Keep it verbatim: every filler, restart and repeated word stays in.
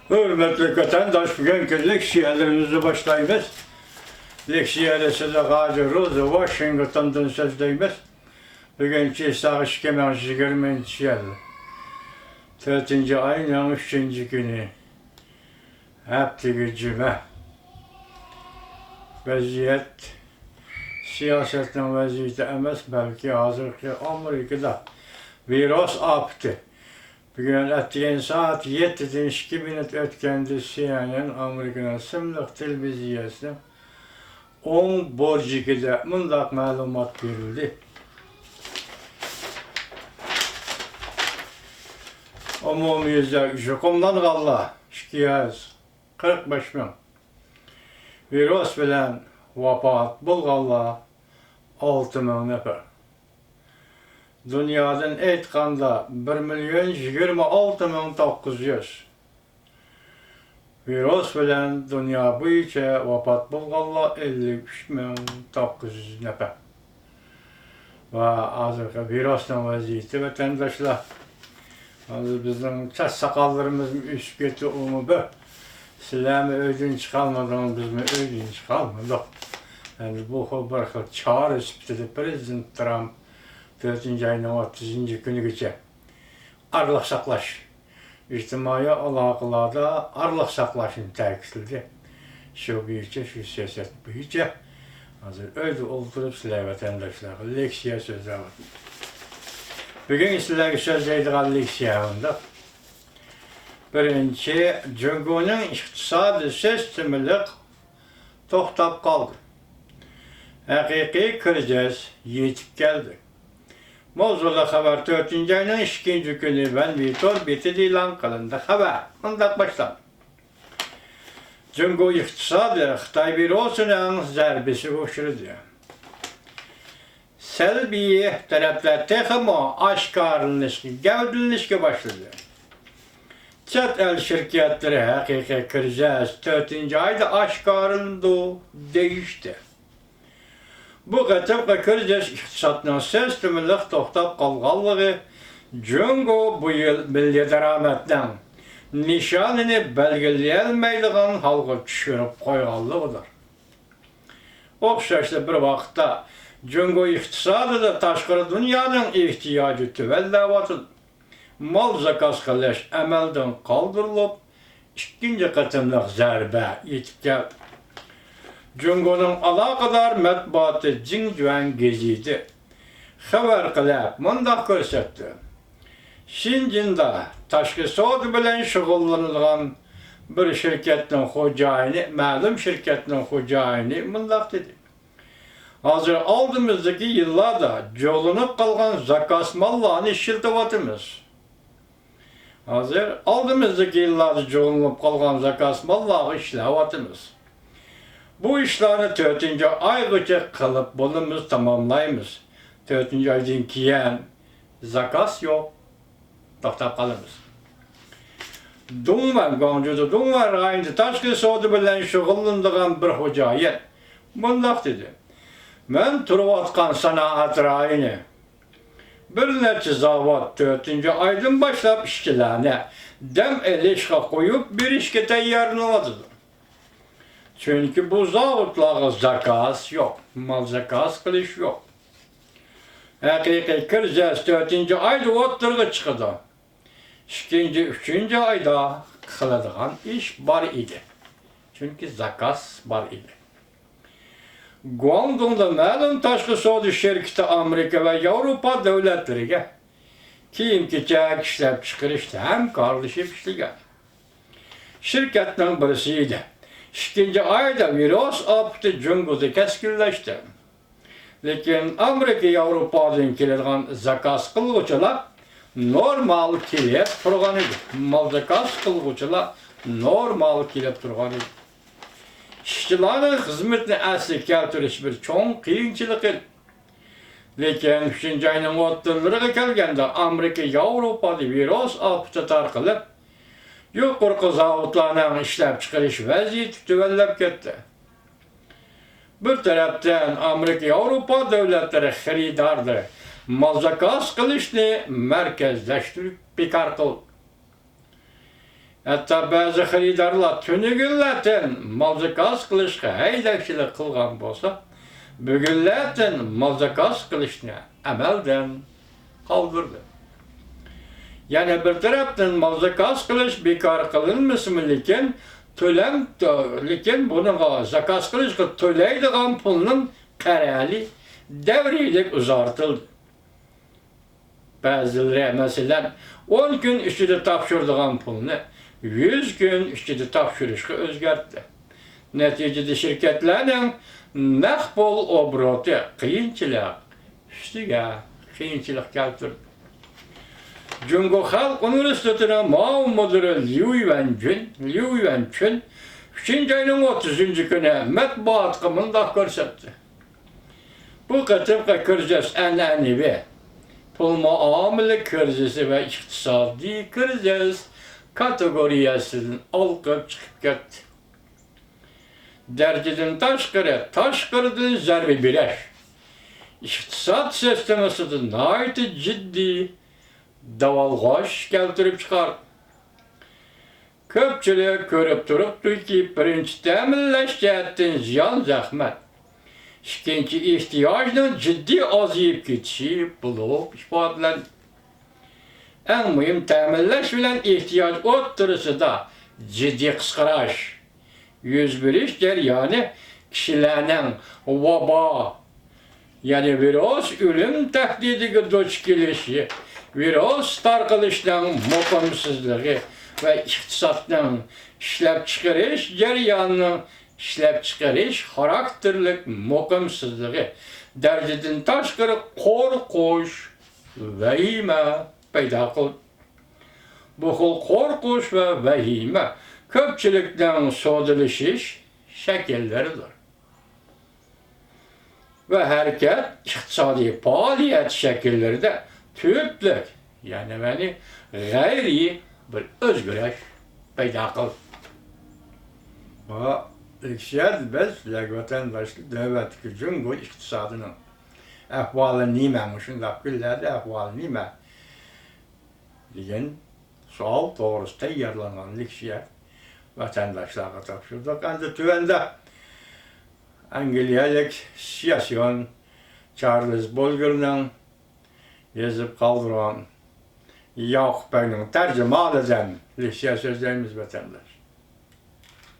ھۆرمەتلىك ۋەتەنداش، بۈگۈنكى لېكسىيەلىرىمىزنى باشلايمىز. لېكسىيەدە سىلەرگە ھازىر روزا ۋاشىنگتوندىن سۆزلەيمىز. بۈگۈن چېساق ئىككى مىڭ يىگىرمىنچى يىل، تۆتىنچى ئاينىڭ ئۈچىنچى كۈنى، ھەپتىگە جۈمە. ۋەزىيەت سىياسەتنىڭ ۋەزىيىتى ئەمەس، بەلكى ھازىرقى ئامېرىكىدا ۋىرۇس ئاپىتى. بۈگۈن ئەتىگەن سائەت يەتتىدىن ئىككى مىنۇت ئۆتكەندە، سى ئېن ئېن ئامېرىكىنىڭ ئىسىملىق تېلېۋىزىيەسىنىڭ ئوڭ بۇرجىكىدە مۇنداق مەلۇمات بېرىلدى. ئومۇميۈزلۈك يۇقۇملانغانلار ئىككى يۈز قىرىق بەش مىڭ، ۋىرۇس بىلەن ۋاپات بولغانلار ئالتە مىڭ نەپەر. دۇنيادىن ئېيتقاندا، بىر مىليون يىگىرمە ئالتە مىڭ توققۇز يۈز. ۋىرۇس بىلەن دۇنيا بويىچە ۋاپات بولغانلار ئەللىك ئۈچ مىڭ توققۇز يۈز نەپەر. ۋە ھازىرقى ۋىرۇسنىڭ ۋەزىيىتى، ۋەتەنداشلار، ھازىر بىزنىڭ چاچ ساقاللىرىمىزمۇ ئۆسۈپ كەتتى، ئۇمۇ بىر. سىلەرمۇ ئۆيدىن چىقالمىدىڭىز، بىزمۇ ئۆيدىن چىقالمىدۇق. ئەمدى بۇ خىل بىر خىل چارە سۈپىتىدە پىرېزىدېنت ترامپ تۆتىنچى ئاينىڭ ئوتتۇزىنچى كۈنىگىچە ئارىلىق ساقلاش، ئىجتىمائىي ئالاقىلاردا ئارىلىق ساقلاشنى تەكىتلىدى. شۇ بويىچە، شۇ سىياسەت بويىچە ھازىر ئۆيدە ئولتۇرۇپ سىلەر ۋەتەنداشلارغا لېكسىيە سۆزلەۋاتىمەن. بۈگۈن سىلەرگە سۆزلەيدىغان لېكسىيە مۇنداق. بىرىنچى، جۇڭگونىڭ ئىقتىسادىي سىستېمىلىق توختاپ قالدى. ھەقىقىي كىرىزىس يېتىپ كەلدى. ماۋزۇلۇق خەۋەر تۆتىنچى ئاينىڭ ئىككىنچى كۈنى ۋەنۋې تور بېتىدە ئېلان قىلىندى. خەۋەر مۇنداق باشلاندى. جۇڭگو ئىقتىسادى خىتاي ۋىرۇسىنىڭ زەربىسىگە ئۇچرىدى. سەلبىي تەرەپلەر تېخىمۇ ئاشكارىلىنىشقا، گەۋدىلىنىشكە باشلىدى. چەت ئەل شىركەتلىرى ھەقىقىي كىرىزىس تۆتىنچى ئايدا ئاشكارىلىنىدۇ دېيىشتى. بۇ قېتىمقى كىرىزىس ئىقتىسادنىڭ سىستېمىلىق توختاپ قالغانلىقى، جۇڭگو بۇ يىل مىللىي دارامەتنىڭ نىشانىنى بەلگىلىيەلمەيدىغان ھالغا چۈشۈرۈپ قويغانلىقىدۇر. ئوخشاشلا بىر ۋاقىتتا، جۇڭگو ئىقتىسادىدا تاشقىرى دۇنيانىڭ ئېھتىياجى تۆۋەنلەۋاتىدۇ. مال زاكاز قىلىش ئەمەلدىن قالدۇرۇلۇپ، ئىككىنچى قېتىملىق زەربە يېتىپ كەلدى. جۇڭگونىڭ ئالاقىدار مەتبۇئاتى جىڭجۈەن گېزىتى خەۋەر قىلىپ مۇنداق كۆرسەتتى: شېنجېندا تاشقى سودا بىلەن شۇغۇللىنىدىغان بىر شىركەتنىڭ خوجايىنى، مەلۇم شىركەتنىڭ خوجايىنى مۇنداق دېدى: ھازىر ئالدىمىزدىكى يىللاردا جۇغلىنىپ قالغان زاكاز ماللارنى ئىشلىتىۋاتىمىز. ھازىر ئالدىمىزدىكى يىللاردا جۇغلىنىپ قالغان زاكاز ماللارغا ئىشلەۋاتىمىز. بۇ ئىشلارنى تۆتىنچى ئايغىچە قىلىپ بولىمىز، تاماملايمىز. تۆتىنچى ئايدىن كېيىن زاكاز يوق. توختاپ قالىمىز. دۇڭۋەن، گۇاڭجۇدا دۇڭۋەن رايونىدا تاشقى سودا بىلەن شۇغۇللىنىدىغان بىر خوجايىن مۇنداق دېدى: مەن تۇرۇۋاتقان سانائەت رايونى بىر نەچچە زاۋۇت تۆتىنچى ئايدىن باشلاپ ئىشچىلەرنى دەم ئېلىشقا قويۇپ بېرىشكە تەييارلىنىۋاتىدۇ. چۈنكى بۇ زاۋۇتلارغا زاكاز يوق، مال زاكاز قىلىش يوق. ھەقىقىي كىرىزىس تۆتىنچى ئايدا ئوتتۇرىغا چىقىدۇ. ئىككىنچى، ئۈچىنچى ئايدا قىلىدىغان ئىش بار ئىدى. چۈنكى زاكاز بار ئىدى. گۇاڭدۇڭدا مەلۇم تاشقى سودا شىركىتى ئامېرىكا ۋە ياۋروپا دۆلەتلىرىگە كىيىم-كېچەك ئىشلەپچىقىرىشتا ھەمكارلىشىپ ئىشلىگەن. شىركەتنىڭ بىرسى ئىدى. ئىككىنچى ئايدا ۋىرۇس ئاپىتى جۇڭگودا كەسكىنلەشتى. لېكىن ئامېرىكا، ياۋروپادىن كېلىدىغان زاكاز قىلغۇچىلار نورمال كېلىپ تۇرغان ئىدى. مال زاكاز قىلغۇچىلار نورمال كېلىپ تۇرغان ئىدى. ئىشچىلارنىڭ خىزمىتىنى ئەسلىگە كەلتۈرۈش بىر چوڭ قىيىنچىلىق ئىدى. لېكىن ئۈچىنچى ئاينىڭ ئوتتۇرىلىرىغا كەلگەندە، ئامېرىكا، ياۋروپادا ۋىرۇس ئاپىتى تارقىلىپ، يۇقىرىقى زاۋۇتلارنىڭ ئىشلەپچىقىرىش ۋەزىيىتى تۆۋەنلەپ كەتتى. بىر تەرەپتىن، ئامېرىكا، ياۋروپا دۆلەتلىرى خېرىدارلىرى مال زاكاز قىلىشنى مەركەزلەشتۈرۈپ بىكار قىلدى. ھەتتا بەزى خېرىدارلار تۈنۈگۈنلەردىن مال زاكاز قىلىشقا ھەيدەكچىلىك قىلغان بولسا، بۈگۈنلەردىن مال زاكاز قىلىشنى ئەمەلدىن قالدۇردى. يەنە بىر تەرەپتىن مال زاكاز قىلىش بىكار قىلىنمىسىمۇ، لېكىن تۆلەم، لېكىن بۇنىڭغا زاكاز قىلىشقا تۆلەيدىغان پۇلنىڭ قەرەلى دەۋرىيلىك ئۇزارتىلدى. بەزىلىرى، مەسىلەن، ئون كۈن ئىچىدە تاپشۇرىدىغان پۇلنى يۈز كۈن ئىچىدە تاپشۇرۇشقا ئۆزگەرتتى. نەتىجىدە شىركەتلەرنىڭ نەق پۇل ئوبوروتى قىيىنچىلىق ئۈستىگە قىيىنچىلىق كەلتۈردى. جۇڭگو خەلق ئۇنىۋېرسىتېتىنىڭ ماۋۇ مۇدىرى ليۇ يۈەنجۈن، ليۇ يۈەنچۈن ئۈچىنچى ئاينىڭ ئوتتۇزىنچى كۈنى مەتبۇئاتقا مۇنداق كۆرسەتتى. بۇ قېتىمقى كىرىزىس ئەنئەنىۋى پۇل مۇئامىلە كىرىزىسى ۋە ئىقتىسادىي كىرىزىس كاتېگورىيەسىدىن ئالقىپ چىقىپ كەتتى. دەرىجىدىن تاشقىرى، تاشقىرىدىن زەربە بېرىش ئىقتىساد سىستېمىسىدا ناھايىتى جىددىي داۋالغۇش كەلتۈرۈپ چىقاردى. كۆپچىلىك كۆرۈپ تۇرۇپتۇكى، بىرىنچى، تەمىنلەش جەھەتتىن زىيان زەخمەت، ئىككىنچى، ئېھتىياجنىڭ جىددىي ئازىيىپ كېتىشى بولۇپ ئىپادىلەندى. ئەڭ مۇھىم، تەمىنلەش بىلەن ئېھتىياج ئوتتۇرىسىدا جىددىي قىسقىرىش يۈز بېرىش جەريانى كىشىلەرنىڭ ۋابا، يەنى ۋىرۇس ئۆلۈم تەھدىتىگە دۇچ كېلىشى، ۋىرۇس تارقىلىشنىڭ مۇقىمسىزلىقى ۋە ئىقتىسادنىڭ، ئىشلەپچىقىرىش جەريانىنىڭ، ئىشلەپچىقىرىش خاراكتېرلىك مۇقىمسىزلىقى دەرىجىدىن تاشقىرى قورقۇش، ۋەھىمە پەيدا قىلدى. بۇ خىل قورقۇش ۋە ۋەھىمە كۆپچىلىكنىڭ سودىلىشىش شەكىللىرىدۇر. ۋە ھەرىكەت ئىقتىسادىي پائالىيەت شەكىللىرىدە تۈپلۈك، يەنى، يەنى غەيرىي بىر ئۆزگىرىش پەيدا قىلدى. بۇ لېكسىيەدە بىز سىلەرگە ۋەتەنداشلار نۆۋەتتىكى جۇڭگو ئىقتىسادىنىڭ ئەھۋالى نېمە، مۇشۇنداق كۈنلەردە ئەھۋالى نېمە دېگەن سوئال توغرىسىدا تەييارلانغان لېكسىيە ۋەتەنداشلارغا تاپشۇردۇق. ئەمدى تۆۋەندە ئەنگلىيەلىك سىياسىيون چارلىز بولگېرنىڭ يېزىپ قالدۇرغان ياقۇپ بەگنىڭ تەرجىمىھالىدىن لېكسىيە سۆزلەيمىز، ۋەتەنداش.